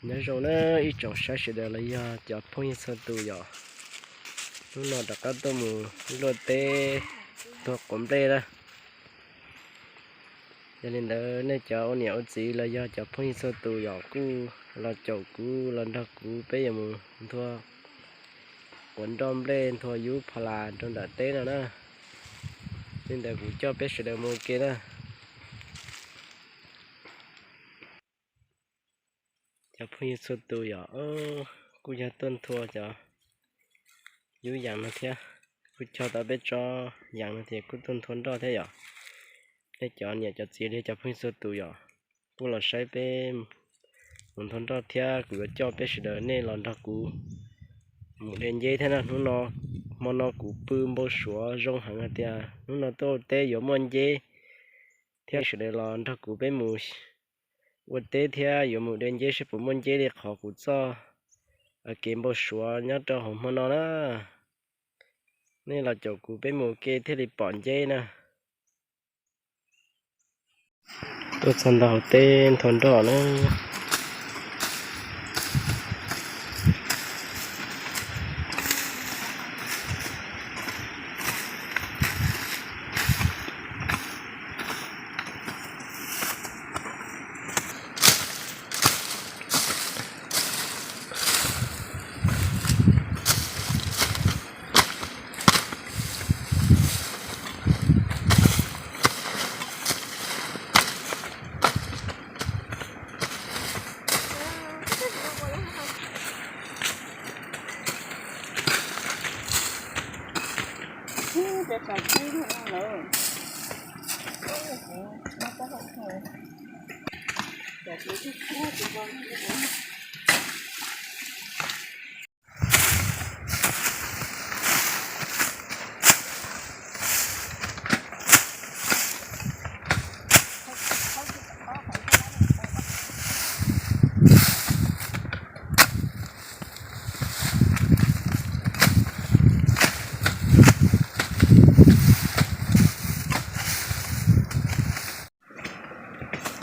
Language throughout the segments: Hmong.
Nyob zoo na ib tsoom saib sawv daws los yog cov phooj ywg txhua tus yom. Hnub no rov qab tuaj mus luaj teb nthua quav nplej na. Yog li ntawd nej cov ua niam ua txiv los yog cov phooj ywg txhua tus yom kuj los caum kuv los nrog kuv peb yuav mus nthua quav nroj nplej nthua yub pha las rau nram teb no na. Li ntawd kuv coj peb sawv daws mus ua ke na. Cov phooj ywg txhua tus yom, kuj yog tuaj nthua cov yub yees no thiab, kuj cog tau peb tsob yees no tias kuj tuaj nthua nroj thiab yom. Nej cov niam cov txiv li cov phooj ywg txhua tus yom, kuj los saib peb mus nthua nroj thiab kuv yuav coj peb sawv daws nej los nrog kuv mus de nceb thiab na. Hnub no, hmo no kuv pw npau suav zoo heev hais tias hnub no tuaj ua teb yuav muaj nceb thiab sawv daws los nrog kuv peb mus ua teb thiab yuav mus de nceb seb puas muaj nceb li qhov kuv txoj kev npau suav nyob rau hauv hmo no na. Nej los caum kuv peb mus ua ke thiaj li pom nceb na. Tuaj txog ntawm hauv teb nthua nroj na.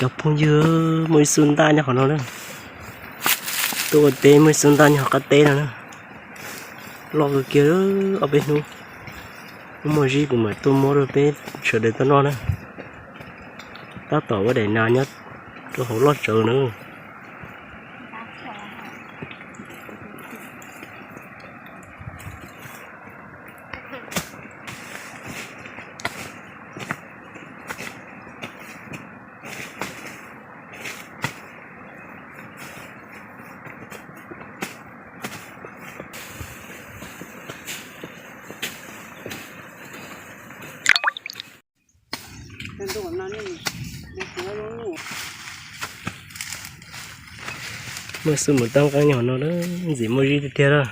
Cov phooj ywg, muaj ib xub ntaj nyob qhov no na. Tuaj ua teb muaj ib xub ntaj nyob qab teb no na. Loj kawg kiag, ob peb hnub, hnub muaj zib kuv mam tuaj muab rau peb sawv daws tuaj noj na. Tab tom ua daim nas nyob rau hauv loj tsawv na. Muaj xwb mus tab nqeeb nyob no lawm, ntxim muaj zib tiag tiag lawm.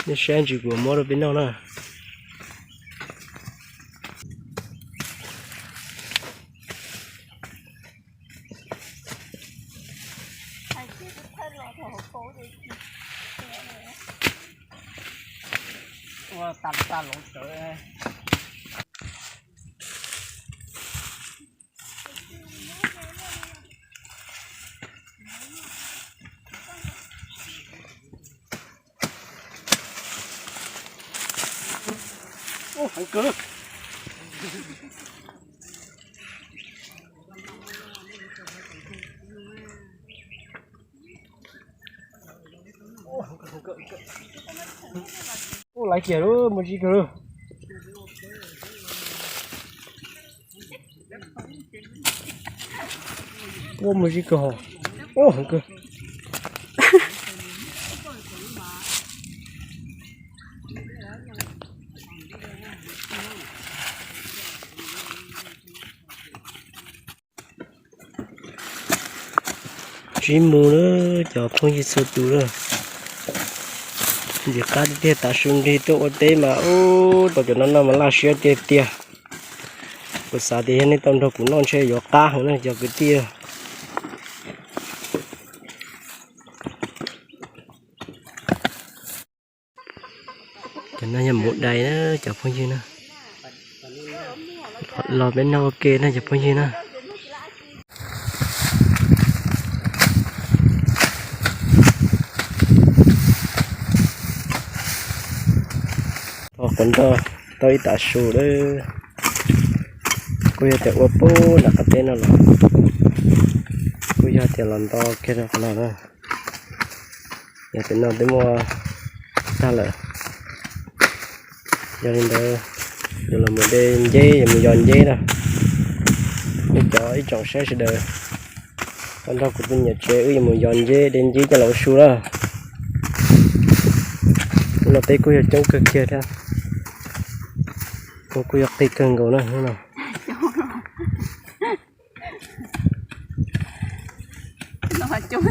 Nej saib ntsis kuv muab rau peb noj na. Ub, heev kawg. Ub, laiv kiag lawm, muaj zib kawg lawm. Ub, muaj zib kawg hos. Ub, heev kawg. Zib mus lawm cov phooj ywg txhua tus lawm. Ntxim qab tiag tiag, tav su nrig tuaj ua teb mas ub, tau cov no noj mas laj siab tiag tiag. Kuv xav tias yog nej tau nrog kuv noj ntshe yuav qab heev na cov kwv tij. Cov no yog mus dais na cov phooj ywg na. Los peb noj ua ke na cov phooj ywg na. Tho quav nroj tau ib tav su lawm. Kuj yog tias ua puag nram qab teb no los, kuj yog tias los nto kiag rau qhov no na. Yog tias no twb muaj tag lawm. Yog li ntawd, yuav los mus de nceb, yuav mus yos nceb na. Nej cov ib tsoom saib sawv daws, los nrog kuv tus niam tsev wb yuav mus yos nceb, de nceb coj los ua su na. Hnub no peb kuj yog coob kawg kiag thiab, kuj yog qig kawg nkaus na hnub no. Coob tiag,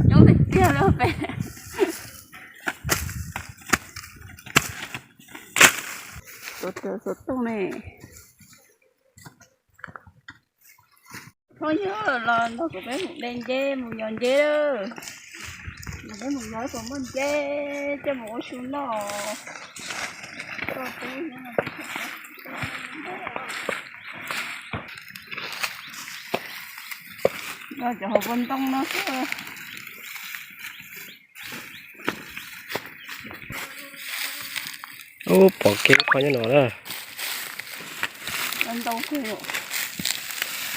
coob tiag tiag li peb. Xuav tooj ne. Phooj ywg, los nrog kuv peb mus de nceb, mus yos nceb. Los peb mus yos puas muaj nceb coj mus ua su noj. Noj cov hauv paus ntoo no xwb. Ub, pom kiag lub qhov nyob no na.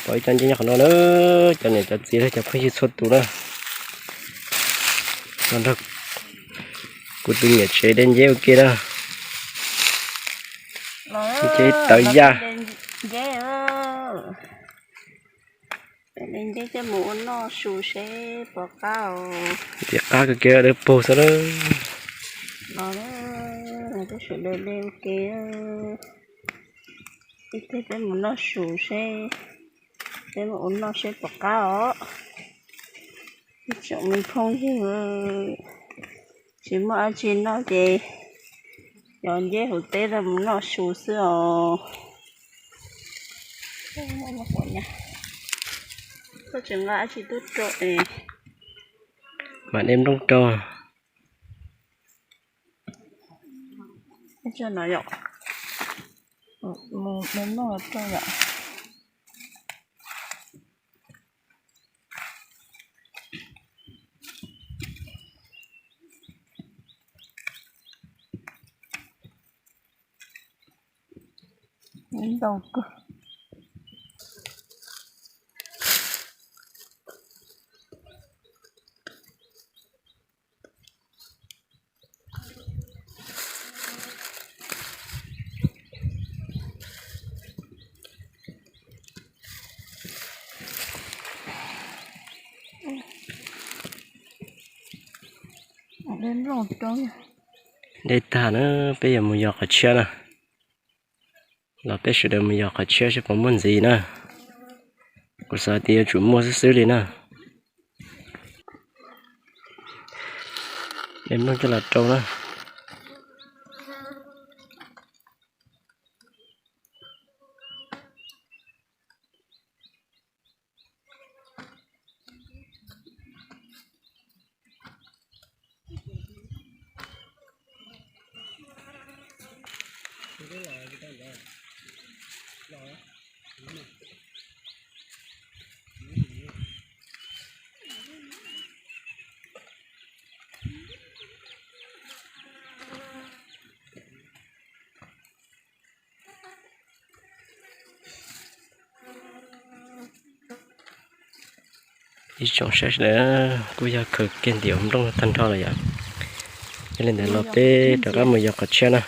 Pom ib co nceb nyob qhov no na, cov niam cov txiv los cov phooj ywg txhua tus na. Los nrog kuv tus niam tsev de nceb ua ke na. Nceb tawv yaj. Nceb coj mus ua noj su seb puas qab os. Ntxim qab kawg kiag, dawb paug xwb lawm. Los, peb sawv daws de ua ke. Ib pliag peb mus noj su seb, peb mus ua noj seb puas qab os. Ib tsoom me phooj ywg, tsis muaj dab tsi noj ces yos nceb hauv teb los mus noj su xwb os. Koj tsis nqa dab tsi tuaj rau es mam de nplooj rau. Mus, mus noj rau yom. Ntau kawg. De tag na, peb yuav mus yos qhov tshiab na. Los peb sawv daws mus yos qhov tshiab seb puas muaj ntxiv na. Kuv xav tias yuav tsum muaj xwb xwb li na. De nplooj coj los rau na. Ib tsoom saib sawv daws, kuj yog khaws kiag ntim hauv nplooj tag nrho lawm yom. Yog li ntawd los peb rov qab mus yos qhov tshiab na.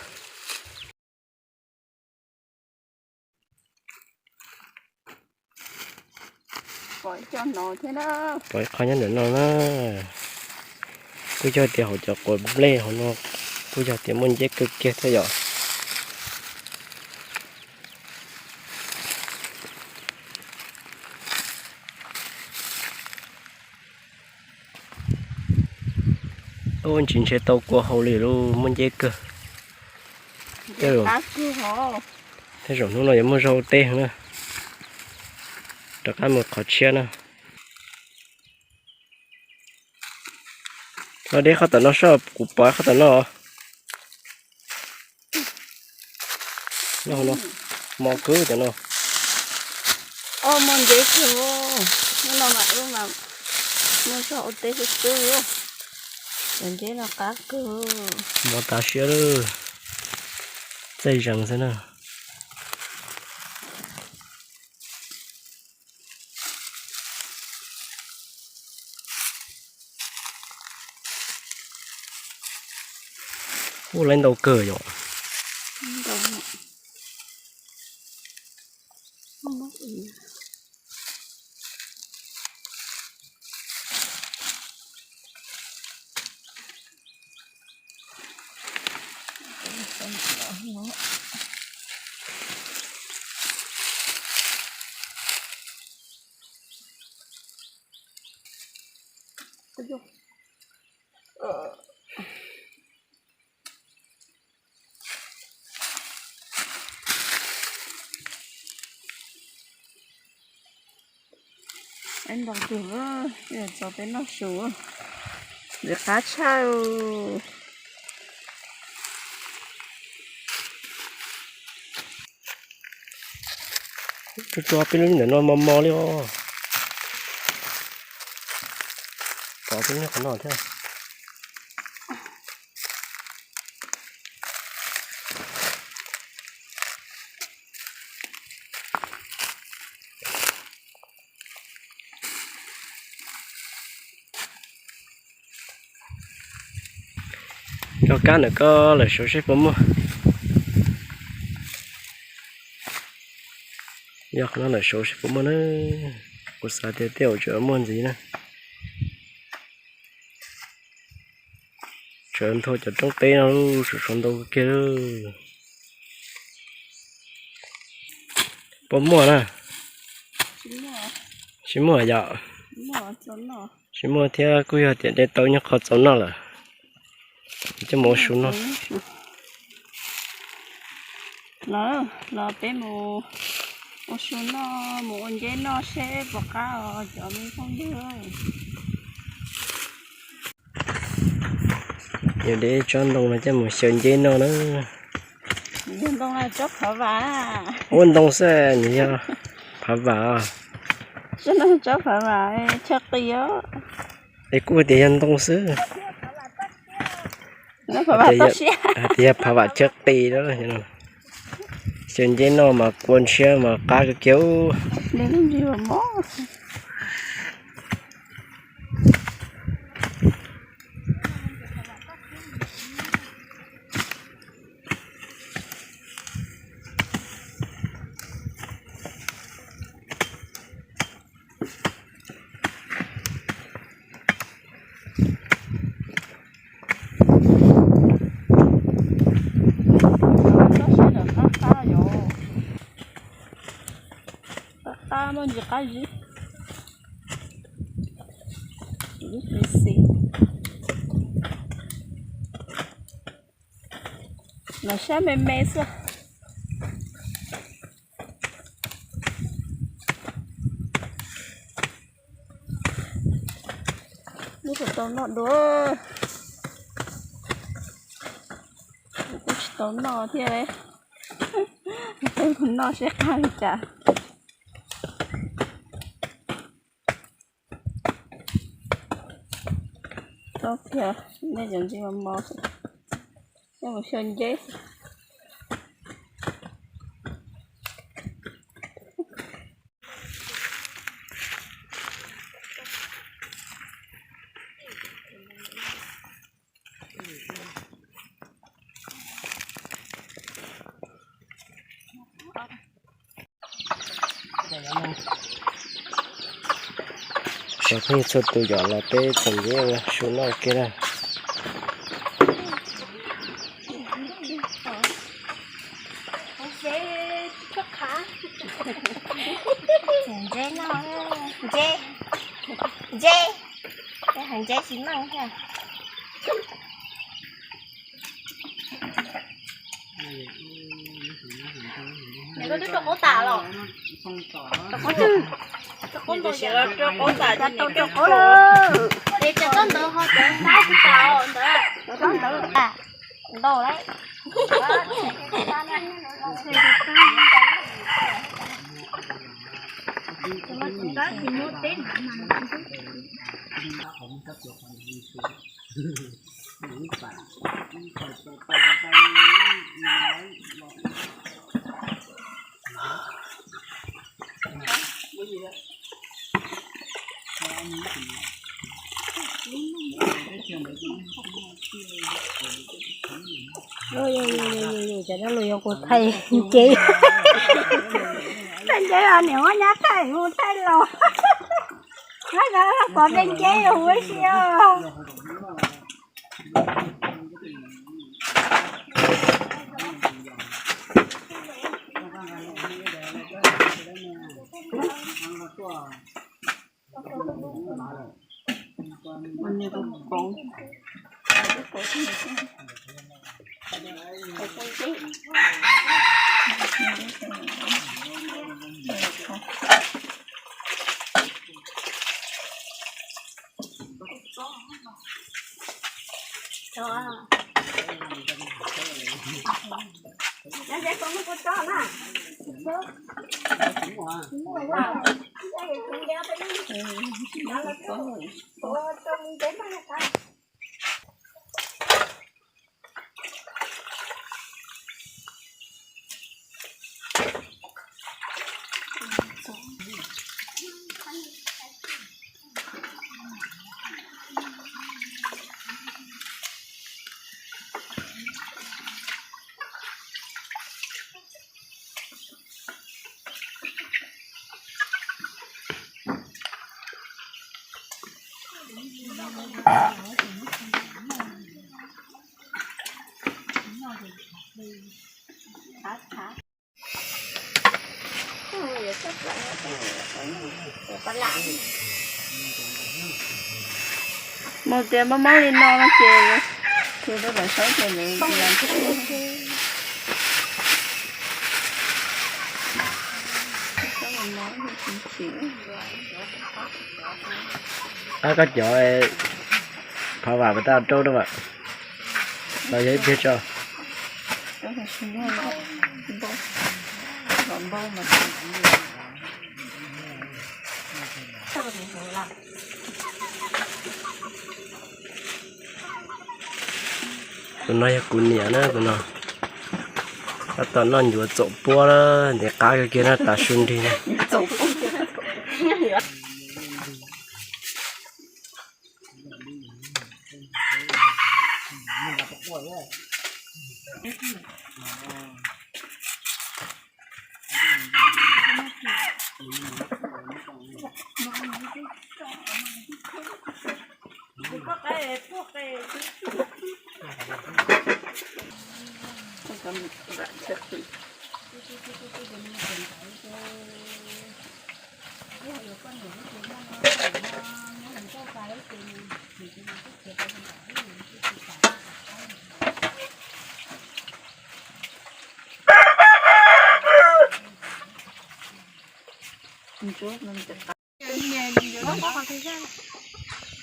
Pom ib qho nyob ntawm no na. Kuj yog tias hauv cov quav nplej hauv no kuj yog tias muaj nceb kawg kiag thiab yom. Ub, ntsis ntshe tau kua hau li lauj, muaj nceb kawg. Tej zaum hnub no yuav muaj zaub teb na. Rov qab mus qhov tshiab na. Los deb qhov tom no soj, kuv pom qhov tom no. Nyob hauv no, mos kawg cov no. Os, mos ntsev kawg. Hnub no mas wb mas muaj zog ua teb xwb xwb. Cov ntsev no qab kawg. Mos tas siab lawm. Txaij zees xwb na. Ua laiv ntau kawg yom. Ntau kawg, txaus peb noj su, ntxim qab tshaj. Tsuas tsuas peb lub ntawm no mos mos li os. Pov peb nyob qhov no thiab. Cov kab ntawm ko lawm saud seb puas muaj. Yog qhov no lawm saud seb puas muaj na. Kuv xav tias tej zaum tseem muaj ntxiv na. Tseem nthua cov roob teb no, saum saud ntau kiag. Puas muaj na? Tsis muaj yom. Tsis muaj thiab, kuj yog tias de tau nyob qhov txaus noj lawm. Coj mus ua su noj. Los peb mus ua su noj, mus ua nceb noj seb puas qab os cov me phooj ywg. Yog de tsob ntoo no coj mus xyaw nceb noj na. Yog ntoo no tsob phav vam. Ua ntoo xwb nws yog phav vam. Tsob no tsob phav vam chaw qis os. Es kuj tias yog ntoo xwb. Hais tias yog phav vam chaw qis na. Xyaw nceb noj mas kua ntshiab mas qab kawg kiag. Qab qab, muaj ntsis qab zib. Los sab me me xwb. Neb puas tau noj dua? Kuv kuj tsis tau noj thiab. Peb mus noj seb qab li cas. Tau kiag, nej cov ntsis mos mos xwb, nej mus xyaw nceb xwb. Cov phooj ywg txhua tus, yog los peb txhom nceb ua su noj ua ke na. Ntse no, ntse, ntse, ntse tsis meej thiab. Nws twb rau qub tas los. Rau qub tas, rau qub tas, rau qub lawm. Es cov koj ntawd ho cov ntab tsis tas os ntawd. Cov koj ntawd tas. Ntau lawm. Cov no los yog kuv thaij nceb. Thaij nceb os, niam muab nyab thaij mus thaij los. Nyob rau pov dej nceb los ua si os. Mus tias mob mob li no no ces, ces rau lawv saib ces lawv Ab, koj cov phab vam pas tau rau rau vam, los yog ib pliag tso. Tus no yog kuv niam na, tus no tab tom noj ncuav txaum puab na, ntev qab kawg kiag na, tav su nrig na.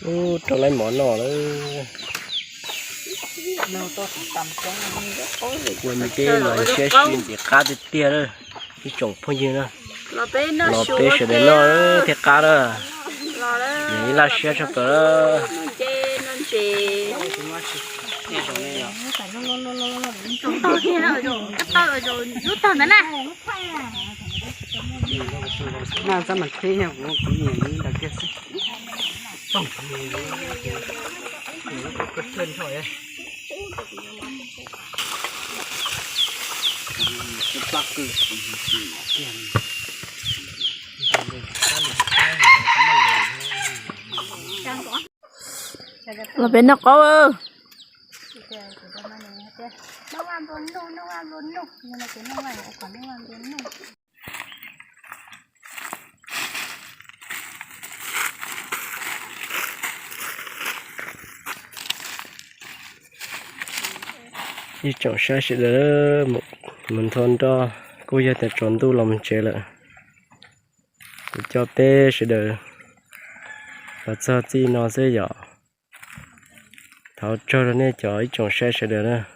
Ub, rau laib mov noj lawm. Ua ntej los siab si ntev qab tiag tiag lawm ib tsoom phooj ywg na. Los peb sawv daws noj thiaj qab na. Yog ib laj siab tshaj plaws. Los peb noj qaub. Ib tsoom saib sawv daws, mus nthua nroj kuj yog tias tsaus ntuj los mus tsev lawm. Kuv coj peb sawv daws los txog txij no xwb yom. Thov ua tsaug rau nej cov ib tsoom saib sawv daws na.